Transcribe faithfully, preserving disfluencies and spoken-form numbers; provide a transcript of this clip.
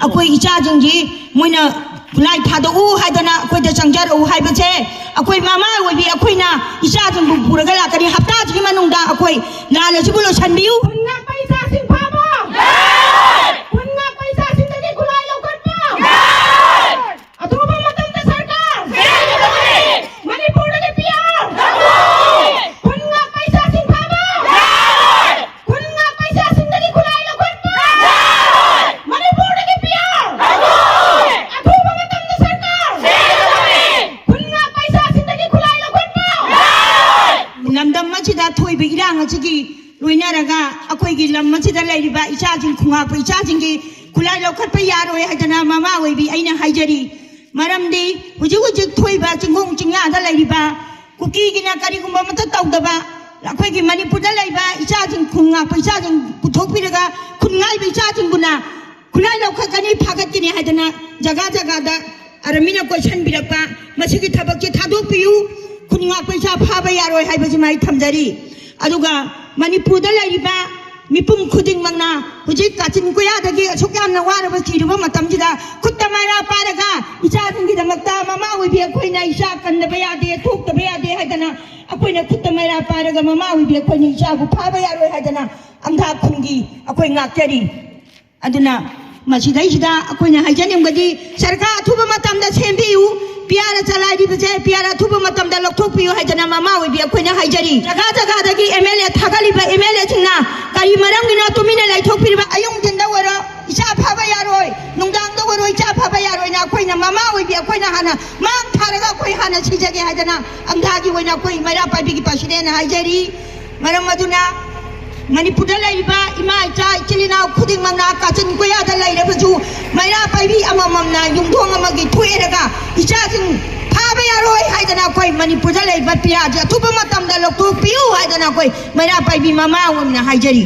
ꯑꯩꯈꯣꯏ ꯏꯆꯥꯁꯤꯡꯁꯤ ꯃꯣꯏꯅ ꯈꯨꯠꯂꯥꯏ ꯊꯥꯗꯣꯛꯎ ꯍꯥꯏꯗꯅ ꯑꯩꯈꯣꯏꯗ ꯆꯪꯖꯔꯛꯎ ꯍꯥꯏꯕꯁꯦ, ꯑꯩꯈꯣꯏ ꯃꯃꯥ ꯑꯣꯏꯕꯤ ꯑꯩꯈꯣꯏꯅ ꯏꯆꯥꯁꯤꯡꯕꯨ ꯄꯨꯔꯒ ꯂꯥꯛꯀꯅꯤ꯫ ꯍꯞꯇꯥꯁꯤꯒꯤ ꯃꯅꯨꯡꯗ ꯑꯩꯈꯣꯏ ꯂꯥꯟ ꯑꯁꯤꯕꯨ ꯂꯣꯏꯁꯤꯟꯕꯤꯌꯨ꯫ ꯈꯨꯟ ꯉꯥꯛꯄ ꯏꯆꯥꯁꯤꯡ ꯐꯥꯕ! ꯈꯨꯟ ꯉꯥꯛꯄ ꯏꯆꯥꯁꯤꯡꯗꯒꯤ ꯈꯨꯠꯂꯥꯏ ꯂꯧꯈꯠꯄ! ꯑꯊꯨꯕ ꯃꯇꯝꯗ ꯁꯔꯀꯥꯔ! ꯃꯅꯤꯄꯨꯔꯗꯒꯤ ꯄꯤ ꯑꯥꯔ! ꯈꯨꯟ ꯉꯥꯛꯄ ꯏꯆꯥꯁꯤꯡ ꯐꯥꯕ! ꯈꯨꯟ ꯉꯥꯛꯄ ꯏꯆꯥꯁꯤꯡꯗꯒꯤ ꯈꯨꯠꯂꯥꯏ ꯂꯧꯈꯠꯄ! ꯃꯅꯤꯄꯨꯔꯗꯒꯤ ꯄꯤ ꯑꯥꯔ! ꯑꯊꯨꯕ ꯃꯇꯝꯗ ꯁꯔꯀꯥꯔ! ꯈꯨꯟ ꯉꯥꯛꯄ ꯏꯆꯥꯁꯤꯡꯗꯒꯤ ꯈꯨꯠꯂꯥꯏ ꯂꯧꯈꯠꯄ! ꯂꯝꯗꯝ ꯑꯁꯤꯗ ꯊꯣꯛꯏꯕ ꯏꯔꯥꯡ ꯑꯁꯤꯒꯤ ꯂꯣꯏꯅꯔꯒ ꯑꯩꯈꯣꯏꯒꯤ ꯂꯝ ꯑꯁꯤꯗ ꯂꯩꯔꯤꯕ ꯏꯆꯥꯁꯤꯡ, ꯈꯨꯟꯉꯥꯛꯄ ꯏꯆꯥꯁꯤꯡꯒꯤ ꯈꯨꯠꯂꯥꯏ ꯂꯧꯈꯠꯄ ꯌꯥꯔꯣꯏ ꯍꯥꯏꯗꯅ ꯃꯃꯥ ꯑꯣꯏꯕꯤ ꯑꯩꯅ ꯍꯥꯏꯖꯔꯤ꯫ ꯃꯔꯝꯗꯤ ꯍꯧꯖꯤꯛ ꯍꯧꯖꯤꯛ ꯊꯣꯛꯏꯕ ꯆꯤꯡꯈꯣꯡ ꯆꯤꯡꯌꯥꯗ ꯂꯩꯔꯤꯕ ꯀꯨꯀꯤꯒꯤꯅ ꯀꯔꯤꯒꯨꯝꯕ ꯑꯃꯠꯇ ꯇꯧꯗꯕ ꯑꯩꯈꯣꯏꯒꯤ ꯃꯅꯤꯄꯨꯔꯗ ꯂꯩꯕ ꯏꯆꯥꯁꯤꯡ, ꯈꯨꯟꯉꯥꯛꯄ ꯏꯆꯥꯁꯤꯡ ꯄꯨꯊꯣꯛꯄꯤꯔꯒ ꯈꯨꯟꯉꯥꯏꯕ ꯏꯆꯥꯁꯤꯡꯕꯨꯅ ꯈꯨꯠꯂꯥꯏ ꯂꯧꯈꯠꯀꯅꯤ, ꯐꯥꯒꯠꯀꯅꯤ ꯍꯥꯏꯗꯅ ꯖꯒꯥ ꯖꯒꯥꯗ ꯑꯥꯔꯃꯤꯅ ꯀꯣꯏꯁꯟꯕꯤꯔꯛꯄ, ꯃꯁꯤꯒꯤ ꯊꯕꯛꯁꯤ ꯊꯥꯗꯣꯛꯄꯤꯌꯨ, ꯈꯨꯟꯉꯥꯛꯄ ꯏꯆꯥ ꯐꯥꯕ ꯌꯥꯔꯣꯏ ꯍꯥꯏꯕꯁꯤꯃ ꯑꯩ ꯊꯝꯖꯔꯤ꯫ ꯑꯗꯨꯒ ꯃꯅꯤꯄꯨꯔꯗ ꯂꯩꯔꯤꯕ ꯃꯤꯄꯨꯝ ꯈꯨꯗꯤꯡꯃꯛꯅ ꯍꯧꯖꯤꯛ ꯀꯥꯆꯤꯟ ꯀꯣꯌꯥꯗꯒꯤ ꯑꯁꯨꯛ ꯌꯥꯝꯅ ꯋꯥꯔꯕ ꯆꯤꯔꯨꯕ ꯃꯇꯝꯁꯤꯗ ꯈꯨꯠꯇ ꯃꯩꯔꯥ ꯄꯥꯏꯔꯒ ꯏꯆꯥꯁꯤꯡꯒꯤꯗꯃꯛꯇ ꯃꯃꯥ ꯑꯣꯏꯕꯤ ꯑꯩꯈꯣꯏꯅ ꯏꯆꯥ ꯀꯟꯗꯕ ꯌꯥꯗꯦ, ꯊꯣꯛꯇꯕ ꯌꯥꯗꯦ ꯍꯥꯏꯗꯅ ꯑꯩꯈꯣꯏꯅ ꯈꯨꯠꯇ ꯃꯩꯔꯥ ꯄꯥꯏꯔꯒ ꯃꯃꯥ ꯑꯣꯏꯕꯤ ꯑꯩꯈꯣꯏꯅ ꯏꯆꯥꯕꯨ ꯐꯥꯕ ꯌꯥꯔꯣꯏ ꯍꯥꯏꯗꯅ ꯑꯝꯊꯥ ꯈꯨꯟꯒꯤ ꯑꯩꯈꯣꯏ ꯉꯥꯛꯆꯔꯤ꯫ ꯑꯗꯨꯅ ꯃꯁꯤꯗꯩꯁꯤꯗ ꯑꯩꯈꯣꯏꯅ ꯍꯥꯏꯖꯅꯤꯡꯕꯗꯤ ꯁꯔꯀꯥꯔ ꯑꯊꯨꯕ ꯃꯇꯝꯗ ꯁꯦꯝꯕꯤꯌꯨ, ꯄꯤ ꯑꯥꯔ ꯆꯂꯥꯏꯔꯤꯕꯁꯦ ꯄꯤ ꯑꯥꯔ ꯑꯊꯨꯕ ꯃꯇꯝꯗ ꯂꯧꯊꯣꯛꯄꯤꯌꯨ ꯍꯥꯏꯗꯅ ꯃꯃꯥ ꯑꯣꯏꯕꯤ ꯑꯩꯈꯣꯏꯅ ꯍꯥꯏꯖꯔꯤ꯫ ꯖꯒꯥ ꯖꯒꯥꯗꯒꯤ ꯑꯦꯝ ꯑꯦꯜ ꯑꯦ ꯊꯥꯒꯠꯂꯤꯕ ꯑꯦꯝ ꯑꯦꯜ ꯑꯦꯁꯤꯡꯅ ꯀꯔꯤ ꯃꯔꯝꯒꯤꯅꯣ ꯇꯨꯃꯤꯟꯅ ꯂꯩꯊꯣꯛꯄꯤꯔꯤꯕ? ꯑꯌꯨꯛ ꯅꯨꯡꯊꯤꯟꯗ ꯑꯣꯏꯔꯣ, ꯏꯆꯥ ꯐꯥꯕ ꯌꯥꯔꯣꯏ, ꯅꯨꯡꯗꯥꯡꯗ ꯑꯣꯏꯔꯣ, ꯏꯆꯥ ꯐꯥꯕ ꯌꯥꯔꯣꯏꯅ ꯑꯩꯈꯣꯏꯅ ꯃꯃꯥ ꯑꯣꯏꯕꯤ ꯑꯩꯈꯣꯏꯅ ꯍꯥꯟꯅ ꯃꯥꯡ ꯊꯥꯔꯒ ꯑꯩꯈꯣꯏ ꯍꯥꯟꯅ ꯁꯤꯖꯒꯦ ꯍꯥꯏꯗꯅ ꯑꯝꯊꯥꯒꯤ ꯑꯣꯏꯅ ꯑꯩꯈꯣꯏ ꯃꯩꯔꯥ ꯄꯥꯏꯕꯤꯒꯤ ꯄ꯭ꯔꯁꯤꯗꯦꯟꯅ ꯍꯥꯏꯖꯔꯤ꯫ ꯃꯔꯝ ꯑꯗꯨꯅ ꯃꯅꯤꯄꯨꯔꯗ ꯂꯩꯔꯤꯕ ꯏꯃꯥ ꯏꯆꯥ ꯏꯆꯤꯜ ꯏꯅꯥꯎ ꯈꯨꯗꯤꯡꯃꯛꯅ ꯀꯥꯆꯤꯟ ꯀꯣꯌꯥꯗ ꯂꯩꯔꯕꯁꯨ ꯃꯩꯔꯥ ꯄꯥꯏꯕꯤ ꯑꯃꯃꯝꯅ ꯌꯨꯝꯊꯣꯡ ꯑꯃꯒꯤ ꯊꯣꯛꯑꯦꯔꯒ ꯏꯆꯥꯁꯤꯡ ꯐꯥꯕ ꯌꯥꯔꯣꯏ ꯍꯥꯏꯗꯅ ꯑꯩꯈꯣꯏ ꯃꯅꯤꯄꯨꯔꯗ ꯂꯩꯔꯤꯕ ꯄꯤ ꯑꯥꯔꯁꯦ ꯑꯊꯨꯕ ꯃꯇꯝꯗ ꯂꯧꯊꯣꯛꯄꯤꯌꯨ ꯍꯥꯏꯗꯅ ꯑꯩꯈꯣꯏ ꯃꯩꯔꯥ ꯄꯥꯏꯕꯤ ꯃꯃꯥ ꯑꯣꯏꯅ ꯍꯥꯏꯖꯔꯤ꯫